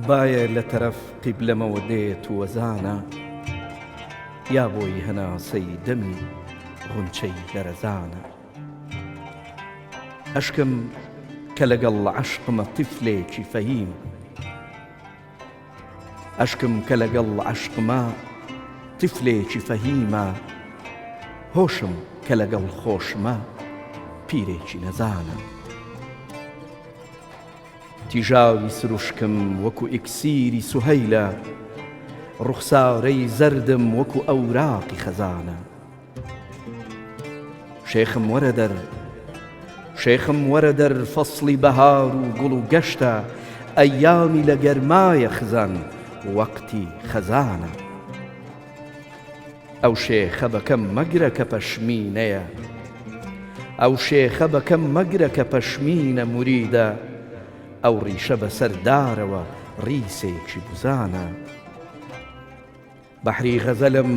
بایە لە تەرەف قیبلەمەوە دێت و وەزانە یا بۆی هەناسەی دەمی غونچەی لەرەزانە ئەشکم کە لەگەڵ عەشقمە تیفلێکی فەهیم ئەشکم کە لەگەڵ عەشقمە تیفلێکی فەهیمە هۆشم کە لەگەڵ خۆشمە پیرێکی نەزانە. تیژاوی سروشکم وەکو ئیکسیری سوهەیلە، ڕوخسارەی زەردم وەکو ئەوراقی خەزانە. شێخم وەرە دەر، شێخم وەرە دەر فەسڵی بەهار و گوڵ و گەشتە، ئەیامی لە گەرمایە خزان وەقتی خەزانە. ئەو شێخە بەکەم مەگرە کە پەشمینەیە ئەو شێخە بەکەم مەگرە کە پەشمینە موریدە ئەو ڕیشە بەسەر دارەوە ڕیسێکی بزانە بەحری غەزەلم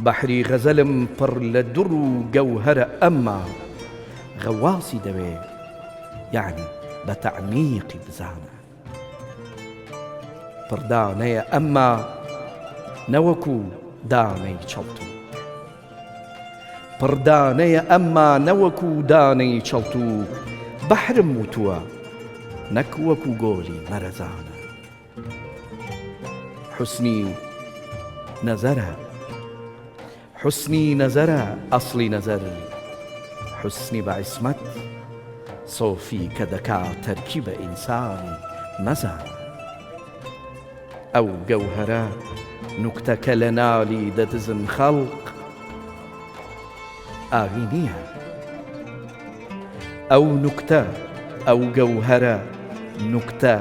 بەحری غەزەلم پڕ لە دڕ و گەوهەرە ئەمما غەواسی دەوێ یعنی بە تەعمیقی بزانە پڕ دانەیە ئەمما نەوەکو دانەی چەڵتوو پڕ دانەیە ئەمما نەوەکو دانەی چەڵتوو بەحرم وتووە نەک وەکو گۆلی مەرەزانە حوسنی نەزەرە حوسنی نەزەرە ئەسڵی نەزەر حوسنی بە عیسمەت سۆفی کە دەکا تەرکی بە ئینسان مەزانە ئەو گەوهەرە نوکتە کە لە نالی دەدزن خەڵق ئاوی نییە ئەو نوکتە ئەو گەوهەرە نوکتە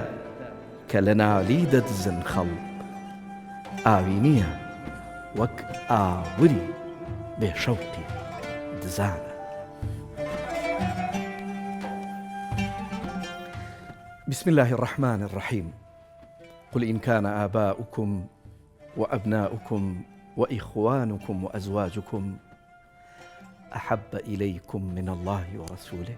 کە لە نالی دەدزن خەڵق ئاوی نییە وەک ئاوری بێ شەوقی دزانە. بسم الله الرحمن الرحیم قل إن كان آباؤكم وأبناؤكم وإخوانكم وأزواجكم أحب إليكم من الله ورسوله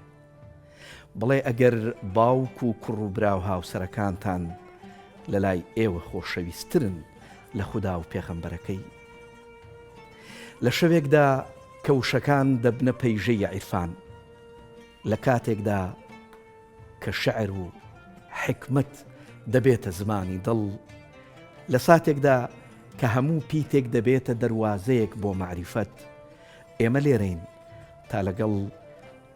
بڵێ ئەگەر باوک و کوڕ و برا و هاوسەرەکانتان لە لای ئێوە خۆشەویستترن لە خودا و پێغەمبەرەکەی. لە شەوێکدا کە وشەکان دەبنە پەیژەی عیرفان، لە کاتێکدا کە شعر و حیکمەت دەبێتە زمانی دڵ، لە ساتێکدا کە هەموو پیتێک دەبێتە دەروازەیەک بۆ مەعریفەت، ئێمە لێرەین تا لەگەڵ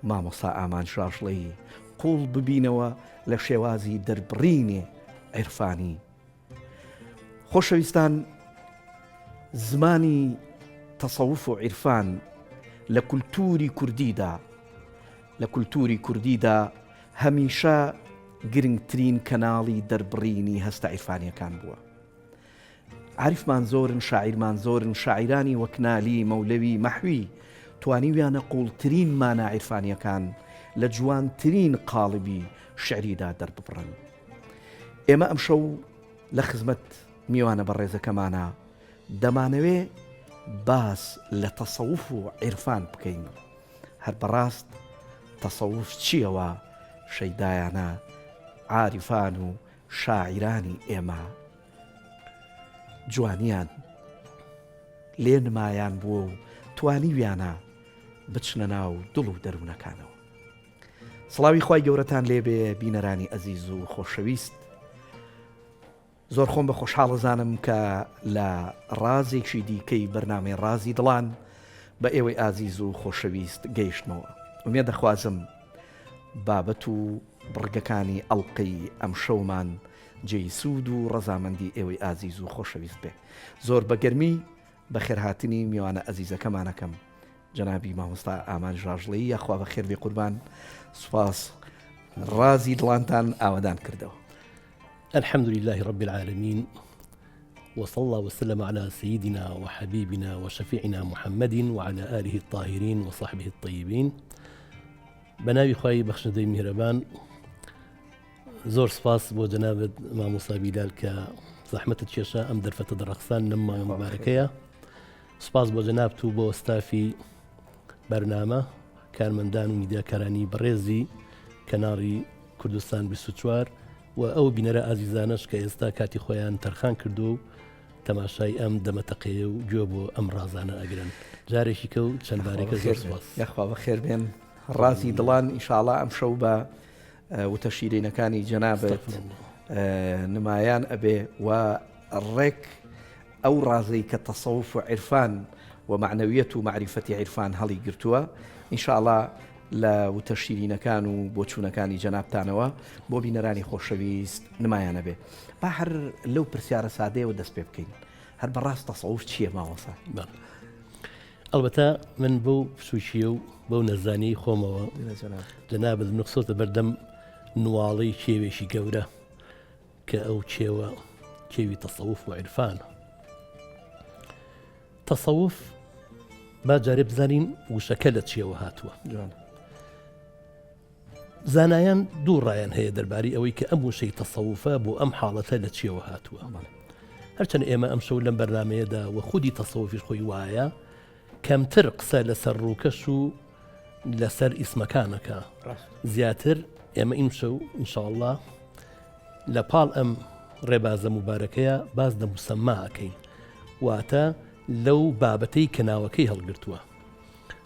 مامۆستا ئامانج ڕاژڵەیی قووڵ ببینەوە لە شێوازی دەربڕینی عیرفانی. خۆشەویستان زمانی تەسەوف و عیرفان لە کولتوری کوردیدا لە کولتوری کوردیدا هەمیشە گرنگترین کەناڵی دەربڕینی هەستە عیرفانیەکان بووە. عاریفمان زۆرن، شاعیرمان زۆرن، شاعیرانی وەک نالی، مەولەوی، مەحوی توانیویانە قووڵترین مانا عیرفانییەکان لە جوانترین قاڵبی شیعریدا دەرببڕن. ئێمە ئەمشەو لە خزمەت میوانە بەڕێزەکەمانا دەمانەوێ باس لە تەسەوف و عیرفان بکەین. هەر بەڕاست تەسەوف چییە وا شەیدایانە عاریفان و شاعیرانی ئێمە جوانیان لێ نمایان بووە و توانیویانە بچنە ناو دڵ و دەروونەکانەوە. سڵاوی خوای گەورەتان لێبێ بینەرانی ئەزیز و خۆشەویست. زۆر خۆم بە خۆشحاڵەزانم کە لە ڕازێکی دیکەی بەرنامەی ڕازی دڵان بە ئێوەی ئازیز و خۆشەویست گەیشتمەوە. ئومێد دەخوازم بابەت و بڕگەکانی ئەڵقەی ئەمشەومان جێی سوود و ڕەزامەندی ئێوەی ئازیز و خۆشەویست بێ. زۆر بە گەرمی بەخێرهاتنی میوانە ئەزیزەکەمان ئەکەم جەنابی مامۆستا ئامانج ڕاژڵەیی یاخوا بەخێر بێ قوربان سوپاس ڕازی دڵانتان ئاوەدان کردەوە. الحمد لله رب العالمین وصلى الله وسلم على سيدنا وحبيبنا وشفيعنا محمد وعلى آله الطاهرين وصحبه الطيبين بەناوی خوای بەخشندەی میهرەبان زۆر سپاس بۆ جەنابت مامۆستا بیلال کە زەحمەتت کێشا ئەم دەرفەتە دەڕەخسان لەم مانگە مبارەکەیە سپاس بۆ جەنابت و بۆ ستافی بەرنامە کارمەندان و میدیاکارانی بەڕێزی کەناڕی کوردستان 24. و ئەو بینەرە ئازیزانەش کە ئێستا کاتی خۆیان تەرخان کردووە و تەماشای ئەم دەمەتەقەیە و گوێ بۆ ئەم ڕازانە ئەگرن. جارێکی کە و چەند بارێکە زۆر سوپاس. یاخوا بەخێر بێن ڕازی دڵان ئیشاڵا ئەمشەو بە وتە شیرینەکانی جەنابت نمایان ئەبێ و ڕێک ئەو ڕازەی کە تەسەوف و عیرفان و مەعنەویەت و مەعریفەتی عیرفان هەڵی گرتووە ان شاء اللە لە وتە شیرینەکان و بۆچوونەکانی جەنابتانەوە بۆ بینەرانی خۆشەویست نمایانە بێ با هەر لەو پرسیارە سادەیەوە دەست پێ بکەین هەر بەڕاست تەسەوف چییە مامۆستا؟ بەڵێ ئەڵبەتە من بەو بچووکییە و بەو نەزانیی خۆمەوە جەنابت من خستۆتە بەردەم نواڵەی کێوێکی گەورە کە ئەو کێوە کێوی تەسەوف و عیرفانە. تەسەوف با جارێ بزانین وشەکە لە چیەوە هاتووە. زانایان دوو ڕایان هەیە دەربارەی ئەوەی کە ئەم وشەی تەسەوفە بۆ ئەم حاڵەتە لە چیەوە هاتووە. هەرچەند ئێمە ئەم شەو لەم بەرنمەیەدا و خودی تەسەوفیش خۆی وایە کەمتر قسە لەسەر ڕووکەش و لەسەر ئیسمەکانەکە زیاتر ئێمە ئیمشەو ئینشاءاللە لە پاڵ ئەم ڕێبازە موبارەکەیە باس لە موسەمما ئەکەین واتە لەو بابەتەی کە ناوەکەی هەڵگرتووە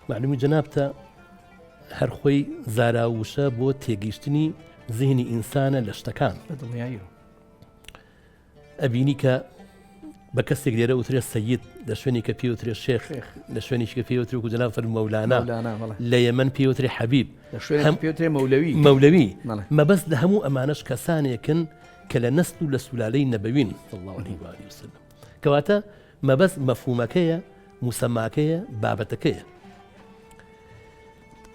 معلومی جەنابتە هەر خۆی زارا وشە بۆ تێگەیشتنی زیهنی ئینسانە لە شتەکان دڵنیاییەوە ئەبینی کە بە کەسێک لێرە وترێ سەید لە شوێنی کە پێ وترێ شێخ لە شوێنیش کە پێ وترێ وەکو جەناب فەرموو مەولانا لە یەمەن پێ وترێ حەبیب هەم پێ وترێ مەولەوی مەولەوی مەبەست لە هەموو ئەمانەش کەسانێکن کە لە نەسل و لە سولالەی نەبەوین صلی الله علیه و آله وسلم کەواتە مەبەست مەفهومەکەیە موسەماکەیە بابەتەکەیە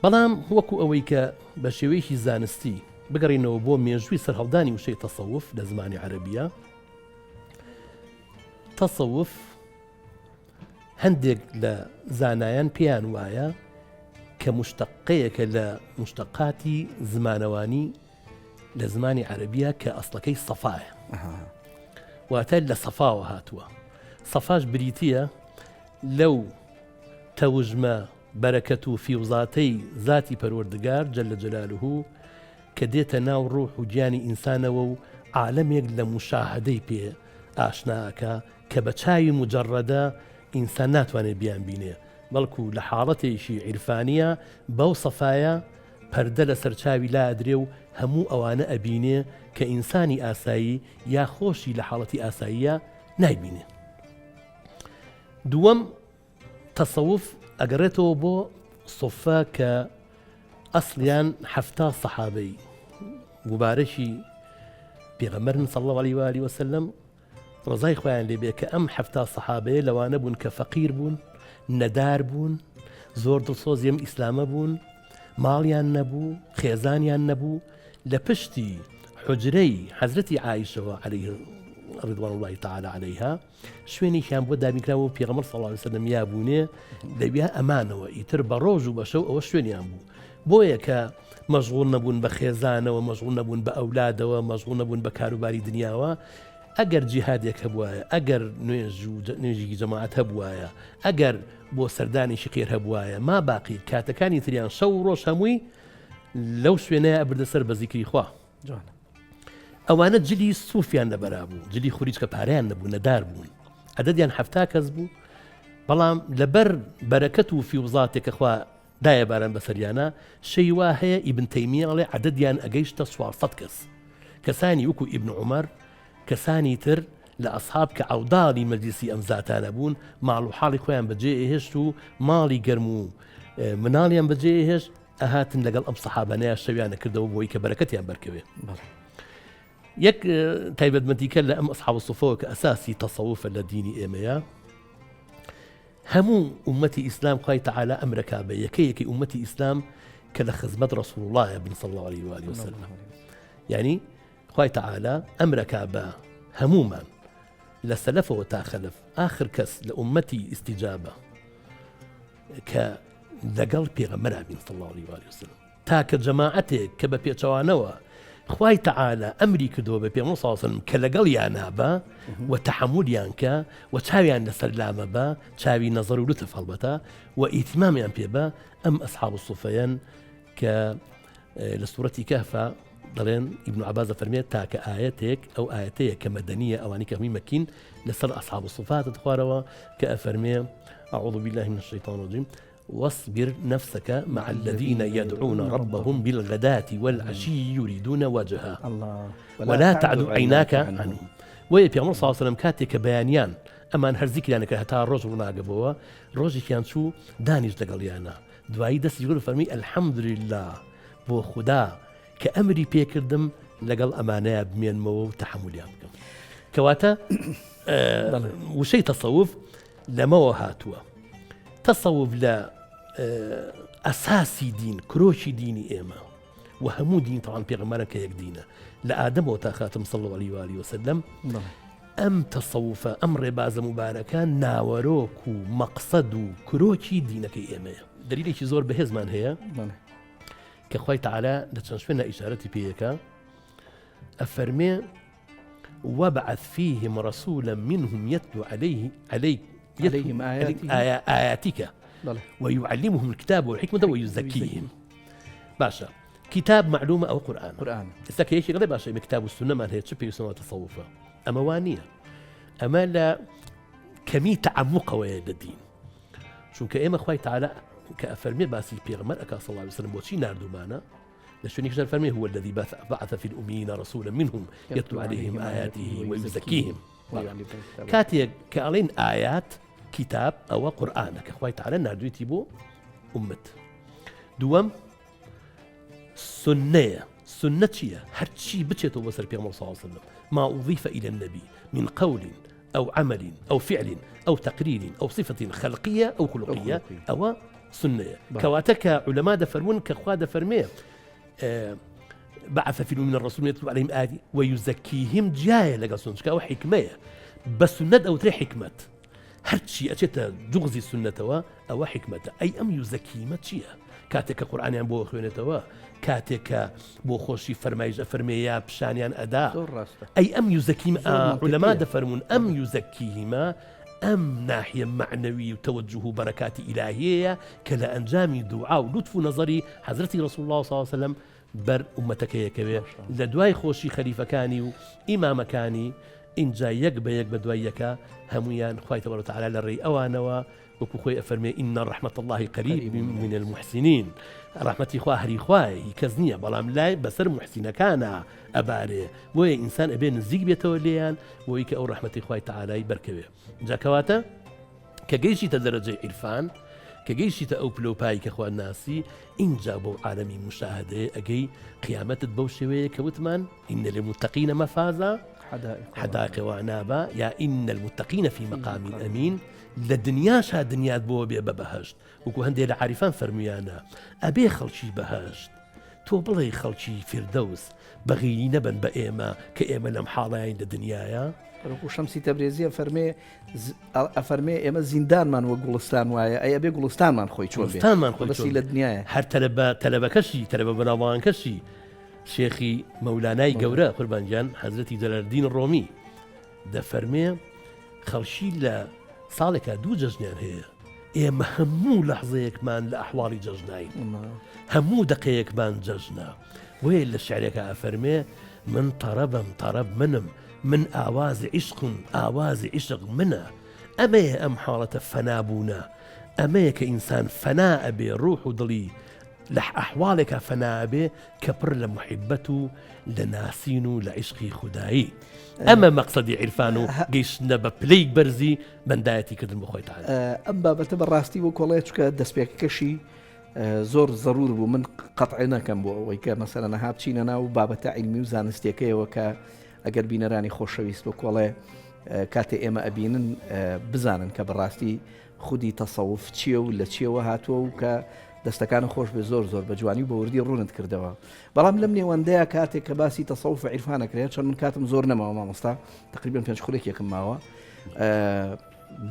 بەڵام وەکو ئەوەی کە بە شێوەیەکی زانستی بگەڕینەوە بۆ مێژووی سەرهەڵدانی وشەی تەسەوف لە زمانی عەرەبیە، تەسەوف هەندێک لە زانایان پێیان وایە کە مشتەقەیەکە لە مشتەقاتی زمانەوانی لە زمانی عەرەبیە کە ئەسڵەکەی سەفایە واتە لە سەفاوە هاتووە سەفاش بریتە لەو تەوژمە بەرەکەت و فیوزاتەی زاتی پەروەردگار جل جلالە کە دێتە ناو ڕوح و گیانی ئینسانەوە و عالەمێک لە موشاهەدەی پێ ئاشنا ئەکا کە بە چاوی موجەڕەدە ئینسان ناتوانێ بیانبینێ بەڵکو لە حاڵەتێکی عیرفانییا بەو سەفایە پەردە لەسەر چاوی لائەدرێ و هەموو ئەوانە ئەبینێ کە ئینسانی ئاسایی یا خۆشی لە حاڵەتی ئاساییا نایبینێ. دووەم، تەسەوف ئەگەڕێتەوە بۆ سوفە کە ئەسڵیان 70 سەحابەی مبارەکی پێغەمبەرن صلی الله علیه و آله وسلم ڕزای خۆیان لێبێ کە ئەم 70 سەحابەیە لەوانە بوون کە فەقیر بوون نەدار بوون زۆر دڵسۆزی ئەم ئیسلامە بوون ماڵیان نەبوو خێزانیان نەبوو لە پشتی حجرەی حەزرەتی عائشەوە علیه رضوان الله تعالی علیها شوێنێکیان بۆ دابینکرا بۆ پێغەمبەر صلی اللە علیه وسلم یابوونێ لەویا ئەمانەوە ئیتر بە ڕۆژ و بە شەو ئەوە شوێنیان بوو بۆیە کە مەشغوڵ نەبوون بە خێزانەوە مەشغوڵ نەبوون بە ئەولادەوە مەشغوڵ نەبوون بە کاروباری دنیاوە ئەگەر جیهادێک هەبوایە ئەگەر نوێژ و نوێژێکی جەماعەت هەبوایە ئەگەر بۆ سەردانێکی خێر هەبوایە ما باقی کاتەکانی تریان شەو و ڕۆژ هەمووی لەو شوێنەیە ئەبردە سەر بە زیکری خوا جوانە. ئەوانە جلی سوفیان لەبەرا بوو جلی خوریچکە پارەیان نەبوو نەدار بوون عەدەدیان 70 کەس بوو بەڵام لەبەر بەرەکەت و فیوزاتێک کە خوا دایە باران بەسەریانە شەی وا هەیە ئیبن تەیمیە ئەڵێ عەدەدیان ئەگەیشتە 400 کەس کەسانی وەکو ئیبن عومەر کەسانی تر لە ئەسحاب کە عەوداڵی مەجلیسی ئەم زاتانە بوون ماڵ و حاڵی خۆیان بەجێ ئێهێشت و ماڵی گەرم و مناڵیان بەجێ ئێهێشت ئەهاتن لەگەڵ ئەم سەحابانەیا شەویان ئەکردەوە بۆی کە بەرەکەتیان بەرکەوێ. یەک تایبەتمەندی کە لە ئەم ئەسحاب الصفەوە کە ئەساسی تەسەوفە لە دینی ئێمەیە هەموو ئومەتی ئیسلام خوای تەعالا ئەمرەکا بە یەکە یەکەی ئومەتی ئیسلام کە لە خزمەت ڕسول الله بن صلی الله علیه و آله وسلم یعنی خوای تەعالا ئەمرەکا بە هەموومان لە سەلەفەوە تا خەلف آخر کەس لە ئومەتی ئیستیجابە کە لەگەڵ پێغەمبەرا بین صلی اللە علیه و آله وسلم تاکە جەماعەتێک کە بە پێچەوانەوە خوای تەعالا ئەمری کردەوە بە پێغەمبەر صلی اللە علیه وسلم کە لەگەڵیانا بە و تەحەمولیان کە و چاویان لەسەر لامە بە چاوی نەزەر و لوتف هەڵبەتە و ئیتمامیان پێ بە ئەم ئەسحاب الصفەیەن کە لە سورەتی کەهفا دەڵێن ئیبن عباس دەفەرمێت تاکە ئاەتێک ئەو ئاەتەیە کە مەدەنیە ئەوانی کە هەمووی مەکین لەسەر ئەصحاب الصفات خوارەوە کە ئەفەرمێ أعوذ بالله من الشيطان الرجيم واصبر نفسك مع الذين يدعون ربهم بالغداة والعشي يريدون وجهه الله ولا تعد عيناك عنهم بۆیە پێغەمبەر صلی الله علیه و سلم کاتێک کە بەیانیان ئەمان هەر زیکریان کرد هەتا ڕۆژ ڕووناگەبەوە ڕۆژێکیان چوو دانیش لەگەڵیانە دوایی دەستی گرت و فەرمی الحمدللە بۆ خودا کە ئەمری پێکردم لەگەڵ ئەمانەیە بمێنمەوە و تەحەمولیان بکەم. کەواتە وشەی تەسەوف لەمەوە هاتووە. تەسەوف لە ئەساسی دین کرۆکی دینی ئێمە و هەموو دین تاوان پێغەمبەران کە یەک دینە لە ئادەمەوە تا خاتم صلی الله علیه و آله وسلم ئەم تەسەوفە ئەم ڕێبازە موبارەکە ناوەرۆک و مەقسەد و کرۆکی دینەکەی ئێمەیە. دەلیلێکی زۆر بەهێزمان هەیە کە خوای تەعالا لە چەند شوێنە ئیشارەتی پێیەکە ئەفەرمێ وابعث فيهم رسولا منهم يتلو عليه عليك عليهم آياته آياتك ويعلمهم الكتاب والحكمة ويزكيهم باشا کتاب معلومە ئەوە قورئانە. قورئانە. ئێستا کە یەکێک ئەڵێ باشە ئێمە کتاب و سوننەمان هەیە چ پێویستمان بە تەسەوفە؟ ئەمە وا نییە. ئەمە لە کەمی تەعەموقەوەیە لە دین. چونکە ئێمە خوای تەعالا کە ئەفەرمێ باسی پێغەمبەر ئەکا صلی الله علیه وسلم بۆچی ناردوومانە لە شوێنێکیش دەفەرمێ هو الذي بعث في الأميين رسولا منهم يتلو عليهم آياته ويزكيهم کاتێک کە ئەڵێن ئايات کتاب ئەوە قورئانە کە خوای تەعالا ناردوویەتی بۆ ئومەت دووەم سوننەیە، سوننە چییە؟ هەرچی بچێتەوە بۆ سەر پێغەمبەر صلی اللە علیە وسلم، ما اضیف الی النبی من قول او عمل او فعل او تقریر او صفة خلقیە او خلقیە ئەوە سوننەیە. کەواتە کە عولەما دەفەرموون کە خوا دەفەرمێ بعث في الأميين رسولا يتلو عليهم آياته ويزكيهم جیایە لەگەڵ سوننە چونکە ئەوە حیکمەیە بە سوننەت ئەوترێ حیکمەت. هەرچی ئەچێتە جوغزی سوننەتەوە ئەوە حیکمەتە ئەی ئەم یوزەکیمە چییە؟ کاتێک کە قورئانیان بۆ ئەخوێنێتەوە کاتێک کە بۆ خۆشی فەرمایش ئەفەرمێ یا پیشانیان ئەدا زۆر ڕاستە ئەی ئەم یوزەکیم زۆر مەنتیقیە. عولەما دەفەرموون ئەم یوزەکیهیمە ئەم ناحیە مەعنەوی و تەوەجوه و بەرەکاتی ئیلاهیەیە کە لە ئەنجامی دوعا و لوتف و نەزەری حەزرەتی ڕەسوڵ اللە صلی اللە علیه وسلم بەر ئوممەتەکەی ئەکەوێ لە دوای خۆشی خەلیفەکانی و ئیمامەکانی ئینجا یەک بە یەک بە دوای یەکا هەموویان خوای تبارک وتعالی لە ڕێی ئەوانەوە وەکو خۆی ئەفەرمێ ان رحمة اللە قریب من المحسنین ڕەحمەتی خوا هەری خوایە هی کەس نییە بەڵام لای بەسەر موحسینەکانا ئەبارێ بۆیە ئینسان ئەبێ نزیک بێتەوە لێیان بۆی کە ئەو ڕەحمەتی خوای تەعالای بەرکەوێ جا کەواتە کە گەیشتیتە دەرەجەی عیرفان، کە گەیشتیتە ئەو پلە و پایەی کە خوا ناسی، ئینجا بەو عالەمی مشاهدەیە ئەگەی، قیامەتت بەو شێوەیە کە وتمان، ان للمتقین مفازا، حدائق واعنابا، یا ان المتقین فی مقام امین، لە دنیاشا دنیات بۆ بێ بە بەهەشت، وەکو هەندێ لە عاریفان فەرموویانە، ئەبێ خەڵکی بەهەشت، تۆ بڵێی خەڵکی فیردەوس بەغیلی نەبن بە ئێمە کە ئێمە لەم حاڵەین لە دنیایا؟ وەکو شەمسی تەبرێزی ئەفەرمێ ئەفەرمێ ئێمە زیندانمان وەک گوڵستان وایە ئەی ئەبێ گوڵستانمان خۆی چۆن بێ گوڵستانمان خۆی بەسی چۆن لە دنیایە هەر تەلەبە تەلەبەکەشی تەلەبە بەناوبانگەکەشی شێخی مەولانای گەورە قوربان گیان حەزرەتی جەلالدین ڕۆمی دەفەرمێ خەڵکی لە ساڵێکا دوو جەژنیان هەیە ئێمە هەموو لەحزەیەکمان لە ئەحواڵی جەژناین هەموو دەقەیەکمان جەژنە بۆیە لە شعرێکا ئەفەرمێ من تەڕەبم تەڕەب منم من ئاوازی عیشقم ئاوازی عیشق منە ئەمەیە ئەم حاڵەتە فەنابوونە ئەمەیە کە ئینسان فەنا ئەبێ ڕوح و دڵی لە ئەحواڵێکا فەنا ئەبێ کە پڕ لە موحیبەت و لە ناسین و لە عیشقی خودایی ئەمە مەقسەدی عیرفان و گەیشتنە بە پلەی بەرزی بەندایەتی کردن بۆ خۆی تەعالا. ئەم بابەتە بە ڕاستی وەک کۆڵێ چونکە دەستپێکەکەشی زۆر زەرور بوو من قەتعی نەکەم بۆ ئەوەی کە مەسەلەن ها بچینە ناو بابەتە عیلمی و زانستیەکەیەوە کە ئەگەر بینەرانی خۆشەویست بۆ کۆڵێ کاتێ ئێمە ئەبینن بزانن کە بەڕاستی خودی تەسەوف چییە و لە چیەوە هاتووە و کە دەستەکانە خۆش بێ زۆر زۆر بە جوانی و بە وردی ڕوونت کردەوە بەڵام لەم نێوەندەیە کاتێک کە باسی تەسەوف و عیرفانەکرێت چۆن من کاتم زۆر نەماوە مامۆستا تقریبا پێنج خولێکێکم ماوە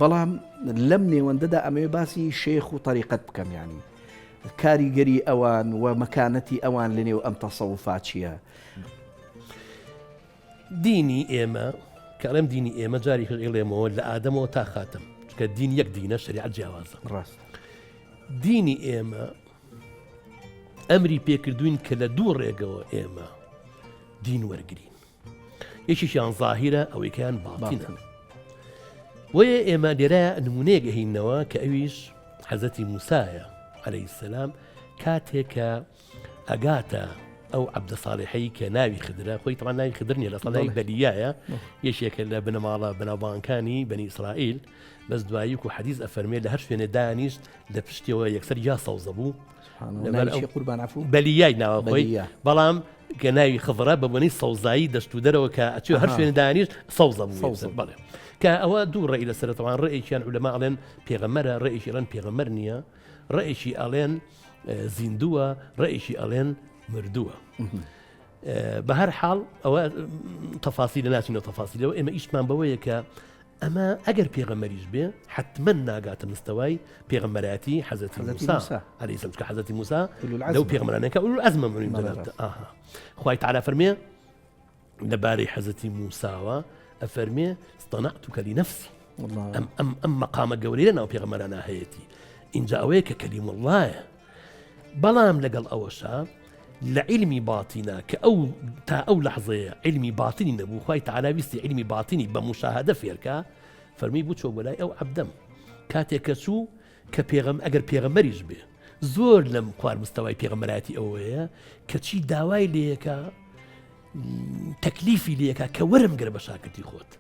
بەڵام لەم نێوەندەدا ئەمەوێ باسی شێخ و تەریقەت بکەم یانی کاریگەری ئەوان و مەکانەتی ئەوان لە نێو ئەم تەسەوفا چییە؟ دینی ئێمە کە ئەڵێم دینی ئێمە جاری خش ئەڵێمەوە لە ئادەمەوە تا خاتم چونکە دین یەک دینە شەریعەت جیاوازە ڕاست دینی ئێمە ئەمری پێکردوین کە لە دوو ڕێگەوە ئێمە. دین وەرگین. یەکێکیان زاهیرە ئەوەیکەیان باتینە. بۆیە ئێمە لێرە نمونەیەک ئەهینەوە کە ئەویش حەزەتی موسایە عليه السلام کاتێک کە ئەگاتە ئەو عەبدە ساڵحەی کە ناوی خدرە خۆی تەوان ناوی خدر نیە لە سەڵی بەلیایە یەکێکە لە بنەماڵە بەناوبانکانی بەنی ئیسرائیل بەس دواییک و حەدیث ئەفەرمێ لە هەر شوێنێ دانیشت لە پشتەوە یەکسەر یا سەوزە بوو قوربان عفو بەلیای ناوە خۆی بەڵام کە ناوی خضرە بە بۆنەی سەوزایی دەشت و دەرەوە کە ئەچێ هەر شوێن دانیشت سەوزە بوو بەڵێ کە ئەوە دوو ڕێی لەسەر تەوان ڕێیان علەما ئەڵێن پێغەمەرە ڕێیکی ئەڵێن پێغەمەر نییە ڕێیکی ئەڵێن زیندووە ڕێیکی ئەڵێن مردووە. بە هەر حاڵ ئەوە تەفاسی لە ناچینەوە تەفاسیلەوە ئێمە ئیشمان بەوەیە کە ئەمە ئەگەر پێغەمبەریش بێ حەتمەن ناگاتە مستەوای پێغەمبەرایەتی حەزرەتی موسا عەلەیهی سەلام چونکە حەزرەتی موسا لەو پێغەمبەرانەیە کە ئولولعەزمە مرین جەنابتە ئاها خوای تەعالا فەرمێ لەبارەی حەزرەتی موساوە ئەفەرمێ اصطنعتک لنفسی ئەم ئەم ئەم مەقامە گەورەیە لە ناو پێغەمبەرانە هەیەتی اینجا ئەوەیە کە کەلیم اللهە بەڵام لەگەڵ ئەوەشا لە عیلمی باتینا کە ئەو تا ئەو لەحزەیە عیلمی باتنی نەبوو خوای تەعالا ویستی عیلمی باتنی بە موشاهەدە فێرکا فەرمی بچۆ بۆ لای ئەو عەبدەم کاتێک کە چوو کە پێغەم ئەگەر پێغەمبەریش بێ زۆر لەم خوار مستەوای پێغەمبەرایەتی ئەوەیە کەچی داوای لێیەکە تەکلیفی لێکا کە وەرم گرە بە شاکردی خۆت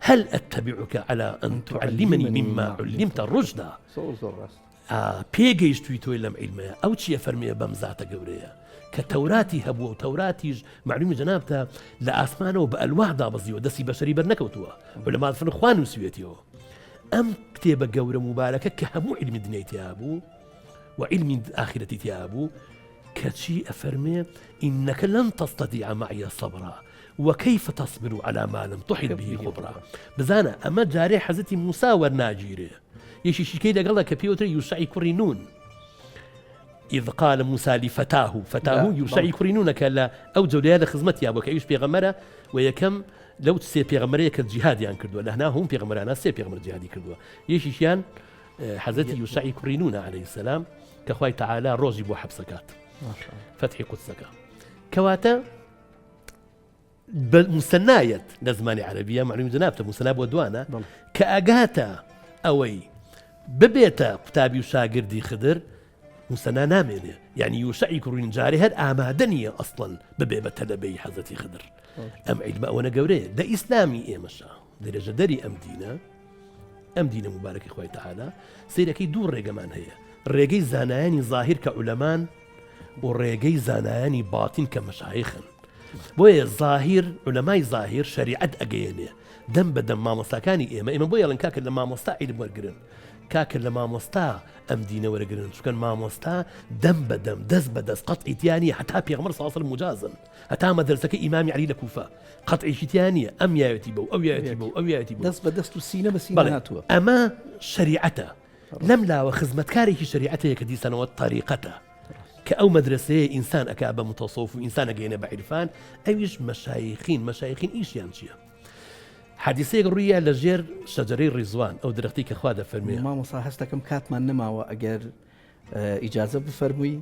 هل أتبعك على أن تعلمني مما علمت رشدا زۆر زۆر ڕاست ئا پێگەیشتووی تۆی لەم عیلمەیە ئەو چیە فەرمیە بەم زاتە گەورەیە کە تەوراتی هەبووە و تەوراتیش مەعلومی جەنابتە لە ئاسمانەوە بە ئەلواح دابەزیوە دەستی بەشەری بەر نەکەوتووە عولەما دەفەرموون خوا نووسیوێتیەوە ئەم کتێبە گەورە موبارەکە کە هەموو عیلمی دنیای تیا بوو و عیلمی ئاخرەتی تیا بوو کەچی ئەفەرمێ إنك لن تستطيع معي صبرا وكيف تصبر على ما لم تحط به خبرا بزانە ئەمە جارێ حەزرەتی موسا وەرناگیرێ یەکێکی کەی لەگەڵە کە پێوترێ یوشعی کوڕی نون إذ قال موسى لفتاه فتاه یوشعی کوڕی نونە کە لە ئەو جەولەیە لە خزمەتیا بووە کە ئەویش پێغەمبەرە و یەکەم لەو سێ پێغەمبەرەیە کە جیهادیان کردووە لە هەنا هەموو پێغەمبەرانە سێ پێغەمبەر جیهادی کردووە یەکێکیان حەزرەتی یوشعی کوڕی نونە عەلەیهی السلام کە خوای تەعالا ڕۆژی بۆ حەبسەکات فەتحی قودسەکە کەواتە بە موسەنایەت لە زمانی عەرەبیە مەعلومی جەنابتە موسەنا بۆ دوانە کە ئەگاتە ئەوەی ببێتە قوتابی و شاگردی خدر موسەنا نامێنێ یعنی یوشعی کوڕین جارێ هەر ئامادە نییە ئەسڵەن ببێ بە تەلەبەی حەزەتی خدر ئەم عیلمە ئەوەنە گەورەیە لە ئیسلامی ئێمەشا درێژەدەری ئەم دینە ئەم دینە موبارەکی خوای تەعالا سەیرەکەی دوو ڕێگەمان هەیە ڕێگەی زانایانی زاهیر کە عولەمان و ڕێگەی زانایانی باتین کە مەشایخن بۆیە زاهیر عولەمای زاهیر شەریعەت ئەگەیەنێ دەم بە دەم مامۆستاکانی ئێمە ئێمە بۆ یاڵن کاکە لە مامۆستا عیلم وەرگن کاکە لە مامۆستا ئەم دینە وەرگن چکەن مامۆستا دەم بە دەم دەست بە دەست قەتعی تیانی هەتا پێغەمبەر صلی الله علیه و سلم مجازن هەتا مەدرسەکە ئیمامی علی لە کوفە قەتعیشی تیا نییە ئەم یاوێتی بەو ئەو یاوێتی بەو ئەو یاوێتی بەو دەست بە دەست و سینە بە سینە هاتووە. ئەمە شەریعەتە لەم لاوە خزمەتکارێکی شەریعەتەیە کە دیسانەوە تەریقەتە کە ئەو مەدرسەیە ئینسان ئەکا بە متەسەوف و ئینسان ئەگەینە بە عیرفان ئەویش مەشایخین مەشایخین ئیشیان چییە؟ حادیسەیەک ڕوویە لە ژێر شەجەرەی ڕیزوان ئەو درەختی کە خوا دەفەرموێ مامۆستا هەستەکەم کاتمان نەماوە ئەگەر ئیجازە بفەرمووی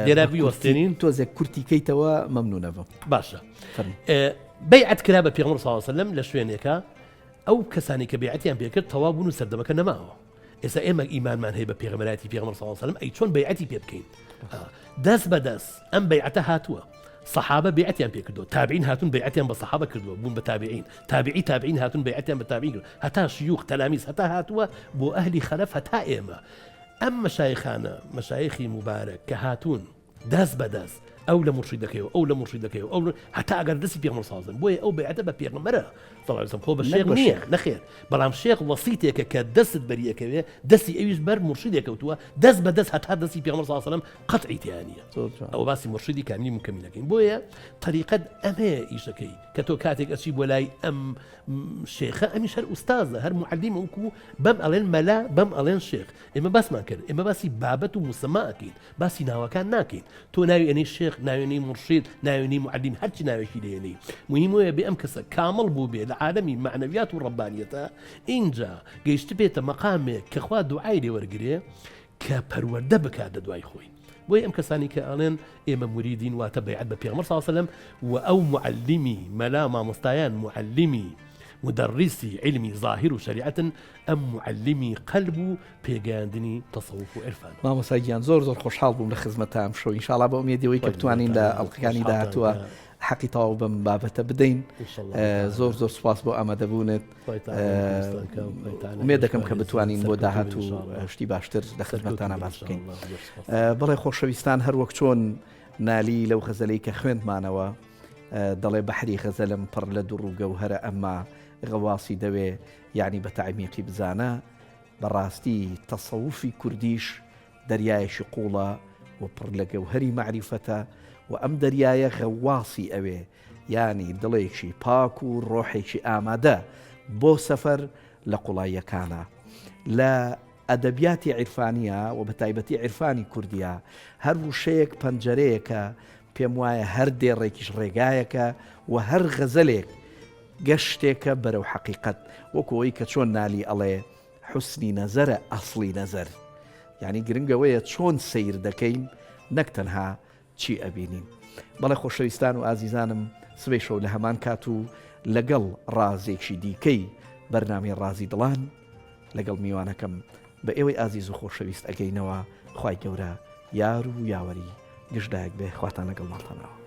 لێرە بیوەستێنین تۆزێک کورتی کەیتەوە مەمنونە بم باشە بەیعەت کرا بە پێغەمبەر صلی الله علیه وسلم لە شوێنێکە ئەو کەسانی کە بەیعەتیان پێکرد تەواو بوون و سەردەمەکە نەماوە ئێستا ئێمە ئیمانمان هەیە بە پێغەمبەرایەتی پێغەمبەر صلی الله علیه وسلم ئەی چۆن بەیعەتی پێ بکەین دەست بە دەست ئەم بەیعەتە هاتووە صحابە بەیعەتیان پێ کردووە تابعین هاتون بەیعەتیان بە صحابە کردووە بوون بە تابعین تابعی تابعین هاتون بەیعەتیان بە تابعین کردووە هەتا شیوخ تەلامیز هەتا هاتووە بۆ ئەهلی خەلەف هەتا ئێمە ئەم مەشایخانە مەشایخی موبارەک کە هاتوون دەست بە دەست ئەو لە مورشیدەکەی و ئەو لە مورشیدەکەی و ئەو هەتا ئەگەر دەستی پێغەمبەر صلی الله بۆیە ئەو بەیعەتە بە پێغەمبەرە صلی الله علیه وسلم خۆ بە شێخ نییە نەخێر بەڵام شێخ وەسیتێکە کە دەستت بەریەکەوێ دەستی ئەویش بەر مورشیدێک کەوتووە دەست بە دەست هەتا دەستی پێغەمبەر صلی الله علیه وسلم قەتعی تیا نییە ئەوە باسی مورشیدی کاملی مکەمیلەکەین بۆیە تەریقەت ئەمەیە ئیشەکەی کە تۆ کاتێک ئەچی بۆ لای ئەم شێخە ئەمیش هەر ئوستازە هەر معلمە وەکو بەم ئەڵێن مەلا بەم ئەڵێن شێخ ئێمە باسمان کرد ئێمە باسی بابەت و موسەما ئەکەین باسی ناوەکان ناکەین تۆ ناوی ئەنەی شێخ ناوێنەی مورشید ناوێنەی معلم هەرچی ناوێکی لێنەی مهم وەیە بێ ئەم کەسە کامڵ بوو بێ لە عالەمی مەعنەویات و ڕەبانیەتە ئینجا گەیشتبێتە مەقامێک کە خوا دوعای لێ وەرگرێ کە پەروەردە بکات لە دوای خۆی. بۆیە ئەم کەسانی کە ئەڵێن ئێمە موریدین واتە بەیعەت بە پێغەمبەر صلی اللە علیە وسلم و ئەو معلمی مەلا مامۆستایان معلمی مدرسی عیلمی زاهیر و شەریعەتن ئەم معلمی قەلب و پێگەیاندنی تەسەوف و عیرفانە. مامۆستا گیان زۆر زۆر خۆشحاڵ بووم لە خزمەتتا ئەمشەو ئینشاڵا بە ئومێدی ئەوەی کە بتوانین لە ئەڵقەکانی داهاتووە حەقی تەواو بەم بابەتە بدەین زۆر زۆر سوپاس بۆ ئامادەبوونت ئومێد دەکەم کە بتوانین بۆ داهاتوو شتی باشتر لە خزمەتتانە باس بکەین بەڵێ خۆشەویستان هەر وەک چۆن نالی لەو غەزەلەی کە خوێندمانەوە دەڵێ بەحری غەزەلم پڕ لە دوڕ و گەوهەرە ئەمما غەواسی دەوێ یعنی بە تەعمیقی بزانە بەڕاستی تەسەوفی کوردیش دەریایەکی قوڵە و پڕ لە گەوهەری مەعریفەتە و ئەم دەریایە غەواسی ئەوێ یانی دڵێکی پاک و ڕۆحێکی ئامادە بۆ سەفەر لە قوڵاییەکانە. لە ئەدەبیاتی عیرفانییا و بە تایبەتی عیرفانی کوردییا هەر وشەیەک پەنجەرەیەکە، پێم وایە هەر دێڕێکیش ڕێگایەکە و هەر غەزەلێک گەشتێکە بەرەو حەقیقەت، وەکو ئەوەی کە چۆن نالی ئەڵێ، حوسنی نەزەرە ئەسڵی نەزەر. یانی گرنگ ئەوەیە چۆن سەیر دەکەین نەک تەنها چی ئەبینین. بەڵێ خۆشەویستان و ئازیزانم سبەی شەو لە هەمان کات و لەگەڵ ڕازێکی دیکەی بەرنامەی ڕازی دڵان لەگەڵ میوانەکەم بە ئێوەی ئازیز و خۆشەویست ئەگەینەوە خوای گەورە یار و یاوەری گشت لایەک بێ خواتان لەگەڵ ماڵتانەوە.